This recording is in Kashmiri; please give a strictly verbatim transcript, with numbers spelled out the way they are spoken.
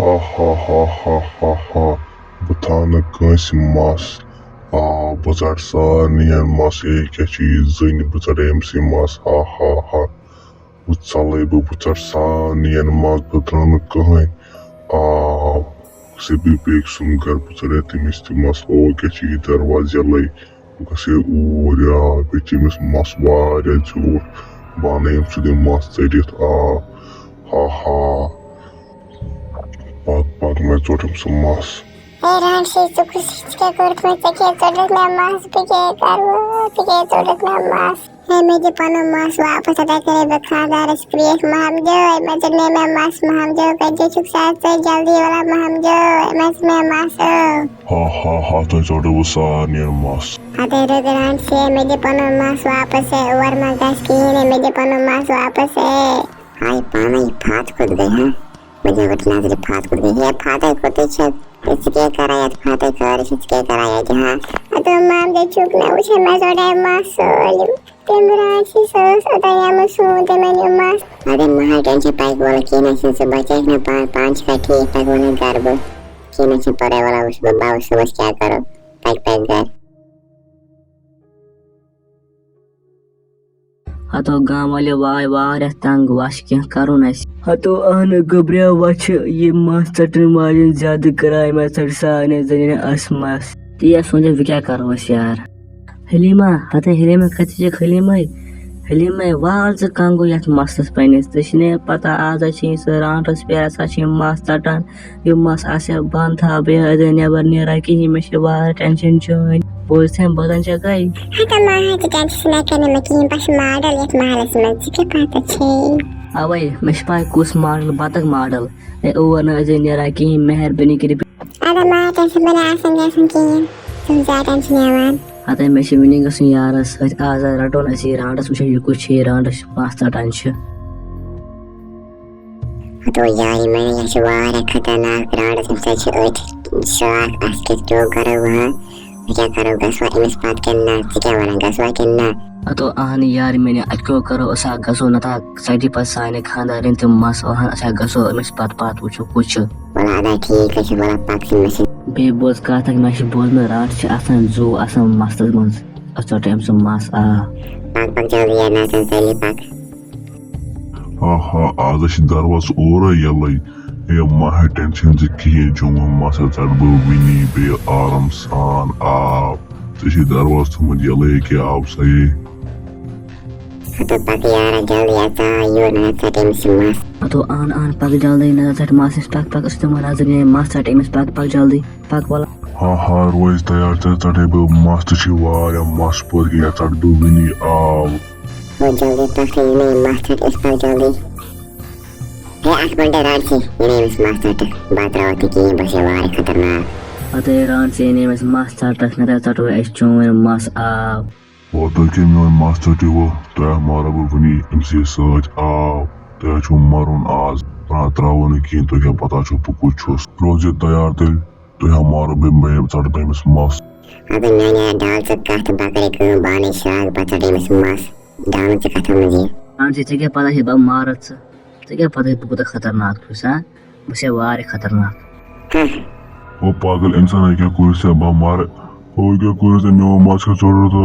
ہا ہا ہا ہا ہا ہا۔ بہٕ تھاو نہٕ کٲنٛسہِ مَس۔ آ، بہٕ ژَٹہٕ سارنٕے مَس۔ ہے، کیٛاہ چھُ یہِ زٔنۍ؟ بہٕ ژَٹہٕ أمۍ سٕے مَس۔ ہا ہا ہا۔ بہٕ ژَلَے بہٕ، بہٕ ژَٹہٕ سارنٕے مَس، بہٕ ترٛاوٕ نہٕ کٕہٕنۍ۔ آ، سُہ بیٚیہِ بیٚکہِ سُنٛد گَرٕ، بہٕ ژَٹہٕ تٔمِس تہِ مَس۔ او، کیٛاہ چھُ یہِ دروازٕ یَلَے؟ بہٕ گژھٕ ہے اوٗرۍ، آ، بیٚیہِ چھِ أمِس مَس واریاہ زیوٗٹھ۔ بہٕ اَنہٕ أمۍ سُنٛدٕے مَس ژٔٹِتھ، آ، ہا ہا۔ پَک، پَک، مےٚ ژوٚٹ أمۍ سُنٛد مَس۔ ہے رانٛٹسٕے، ژٕ کُس، ژٕ کیٛاہ کوٚرُتھ مےٚ؟ ژےٚ کیٛاہ ژوٚٹُتھ مےٚ مَس؟ بہٕ کیٛاہ کَرٕ وۄنۍ؟ ژٕ کیٛاہ ژوٚٹُتھ مےٚ مَس؟ ہے، مےٚ دِ پَنُن مَس واپَس، اَدا کَرے بہٕ خانٛدارَس کرٛیکھ، محمدیو، مےٚ ژوٚٹ مےٚ مَس، محمدیو، کَتہِ چھُکھ ژٕ؟ ژٕ جلدی وَلا محمدیو، مےٚ ژوٚٹ مےٚ مَس، او۔ ہا ہا ہا، تۄہہِ ژوٚٹوٕ سارنٕے مَس۔ ہتے رُک رانٛٹسٕے، مےٚ دِ پَنُن مَس واپَس، ہے، اور مہ گژھ کِہیٖنۍ، ہے، مےٚ دِ پَنُن مَس واپَس، ہے۔ ہاے پانے، یہِ پھَت کوٚت گٔے، ہا؟ مےٚ دِ گۄڈٕ نظرِ، پھَت کوٚت گٔے؟ ہے پھَتے کوٚتٕے چھَکھ؟ ہے ژٕ کیٛاہ کَران یَتھ پھَتے خٲرٕے چھِ، ژٕ کیٛاہ کَران یَتہِ، ہا؟ ہتو مام دِ چھُکھ مےٚ وٕچھان، مےٚ ژوٚٹے مَس سٲلِم۔ تٔمۍ رانٛٹسٕے، سۄ ٲس اوٚتام آمٕژ سون تٔمۍ نیوٗ مَس۔ اَدٕ مہ ہَے ٹٮ۪نشَن، پَکہِ وَلہٕ کینٛہہ نہ چھُنہٕ، ژٕ بَچیکھ نہ پانہٕ، پانہٕ چھُکھا ٹھیٖک، پَکہِ وَلہٕ گَرٕ بہٕ۔ کینٛہہ نہ چھُنہٕ پَرواے، وَلہٕ وٕچھِ بہٕ، بہٕ وٕچھِ صُبحَس کیٛاہ کَرو، پَکہِ پَکہِ گَرٕ۔ ہتو گام والٮ۪و واے واریاہ تنگ، وۄنۍ چھِ کینٛہہ کرُن اسہِ۔ ہتو اہنہٕ گوٚبریو، وۄنۍ چھِ یہِ مَس ژٹن واجٮ۪ن زیادٕ کران، یِمن ژٹہِ سارنٕے زنٮ۪ن اَسہِ مَس۔ تی ہا سونٛچ، وۄنۍ کیٛاہ کرو أسۍ یار؟ حلیمہ، ہتے حلیمہ، کتہِ چھکھ حلیمے؟ حلیمے، وال ژٕ کنگو یتھ مَسَس پننِس، ژےٚ چھے نہ پتہ آز ہا چھِ یہِ سُہ رانٛٹس پٮ۪ٹھ ہسا چھِ یِم مَس ژٹان۔ یہِ مَس آسہِ ہا بنٛد، تھاو بہٕ یہِ أتھۍ نٮ۪بر نیران کِہیٖنۍ، مےٚ چھِ واریاہ ٹٮ۪نشَن چٲنۍ۔ بوز ژٕ، بوزان چھَکھَے؟ ہتا ما ہا ژٕ ٹٮ۪نشَن نہ کَر نہٕ مےٚ کِہیٖنۍ، بہٕ چھَس ماڈل یَتھ محلَس منٛز، ژےٚ کیٛاہ پَتہ چھے؟ اَوَے، مےٚ چھِ پَے کُس ماڈل، بَتَک ماڈل۔ ہے، اور نہٕ أزۍ نیران کِہیٖنۍ، مہربٲنی کٔرِتھ۔ اَدٕ ما ٹٮ۪نشَن، بہٕ نہٕ آسان گژھُن کِہیٖنۍ، ژٕ زیادٕ ٹٮ۪نشَن ہٮ۪وان۔ ہَتَے، مےٚ چھِ وٕنی گژھُن یارَس سۭتۍ، آز رَٹون أسۍ یہِ رانٛٹَس، وٕچھو یہِ کُس چھِ یہِ رانٛٹَس مَس ژَٹان چھِ۔ ہتو یارِ میانہِ، یہِ چھِ واریاہ خطرناک رانٛٹس، اَمہِ سۭتۍ چھِ أتھۍ شراکھ اَسہِ کِتھ کیٛو کرو وۄنۍ؟ وۄنۍ کیٛاہ کرو، گژھوا أمِس پتہٕ کِنہٕ نہ؟ ژٕ کیٛاہ وَنان، گژھوا کِنہٕ نہ؟ ہتو اہن یارِ میانہِ، اَتہِ کیٛو کرو أسۍ ہا، گژھو نہ تہٕ ژَٹہِ پتہٕ سانہِ خانٛدارِنۍ تہِ مَس، اہن أسۍ ہا گژھو أمِس پتہٕ، پتہٕ وٕچھو کُس چھُ۔ وَلہٕ اَدا ٹھیٖک حظ چھُ، وَلہٕ پَک ژٕ مےٚ سۭتۍ۔ بیٚیہِ بوز کَتھ اَکھ، مےٚ چھِ بوزمُت رانٛٹس چھِ آسان زُو آسان مَستَس منٛز، أسۍ ژَٹو أمۍ سُنٛد مَس، آ۔ پَک پَک جلدی یارٕ، نَژان ژَلہِ پَک۔ آہا، آز چھِ دروازٕ اورے یلے۔ ہے، مہ ہے ٹینشن ژٕ کِہیٖنۍ، چون مَس ہا ژَٹہٕ بہٕ وٕنی بیٚیہِ آرام سان۔ آ، ژےٚ چھُے دروازٕ تھوٚمُت یلے، کیٛاہ آو سا یے؟ ہتو پَکہٕ یارا جلدی، اَژا یور، نہ ژَٹہِ أمِس یہِ مَس۔ ہتو اَن، اَن، پَکھ جلدی، نہ ژَٹہِ مَس نِش، پَکھ، پَکھ، أسۍ چھِ تِمَن نظر، یہِ مَس ژَٹہِ أمِس، پَکھ، پَکھ جلدی، پَکھ وَلہٕ۔ ہا ہا، روز تیار، ژےٚ ژَٹے بہٕ مَس، ژےٚ چھُے واریاہ مَس پوٚر، یہِ ژَٹہٕ بہٕ وٕنی، آو۔ ہو جلدی پَکھ، یہِ نَے مَس ژَٹہِ، أسۍ پَکھ جلدی۔ ہے، اَتھ منٛز رَٹ ژٕ، یہِ نَے أمِس مَس ژَٹَکھ، بہٕ ترٛاوَتھ نہٕ کِہیٖنۍ، بہٕ چھُس واریاہ خطرناک۔ ہَتہٕ ہے رَٹ ژٕ، یہِ نَے أمِس مَس ژَٹَکھ، نَتہٕ ژَٹو أسۍ چون مَس، آو۔ وۄنۍ تُہۍ کٔمۍ میون مَس ژٔٹِو وۄنۍ؟ تۄہہِ ہا مارو بہٕ وٕنی أمۍ سٕے سۭتۍ، آو۔ تۄہہِ ہا چھُو مَرُن آز۔ نہ، ترٛاوو نہٕ کِہیٖنۍ، تۄہہِ کیٛاہ پَتہ چھُو بہٕ کُس چھُس؟ روزِو تیار تیٚلہِ، تۄہہِ ہا مارو بہٕ، بہٕ ژَٹہٕ بہٕ أمِس مَس۔ اَدٕ میٛانہِ آیہِ ڈال ژٕ کَتھ، بہٕ کَرٕ کٲم، بہٕ اَنَے شراکھ، بہٕ ژَٹہٕ أمِس مَس۔ ڈال ژٕ کَتھ منٛز یہِ؟ اَہَن ژےٚ کیٛاہ پَتہ چھِ، بہٕ مارَتھ ژٕ۔ ژےٚ کیٛاہ پَتہ چھِ بہٕ کوٗتاہ خطرناک چھُس، ہا؟ بہٕ چھُسے واریاہ خطرناک۔ ہہ۔ او پاگل اِنسان، یہِ کیٛاہ کوٚر ژےٚ؟ بہٕ مَرٕ۔ ہو، یہِ کیٛاہ کوٚر ژےٚ؟ میون مَس کیٛاہ ژوٚٹُتھ؟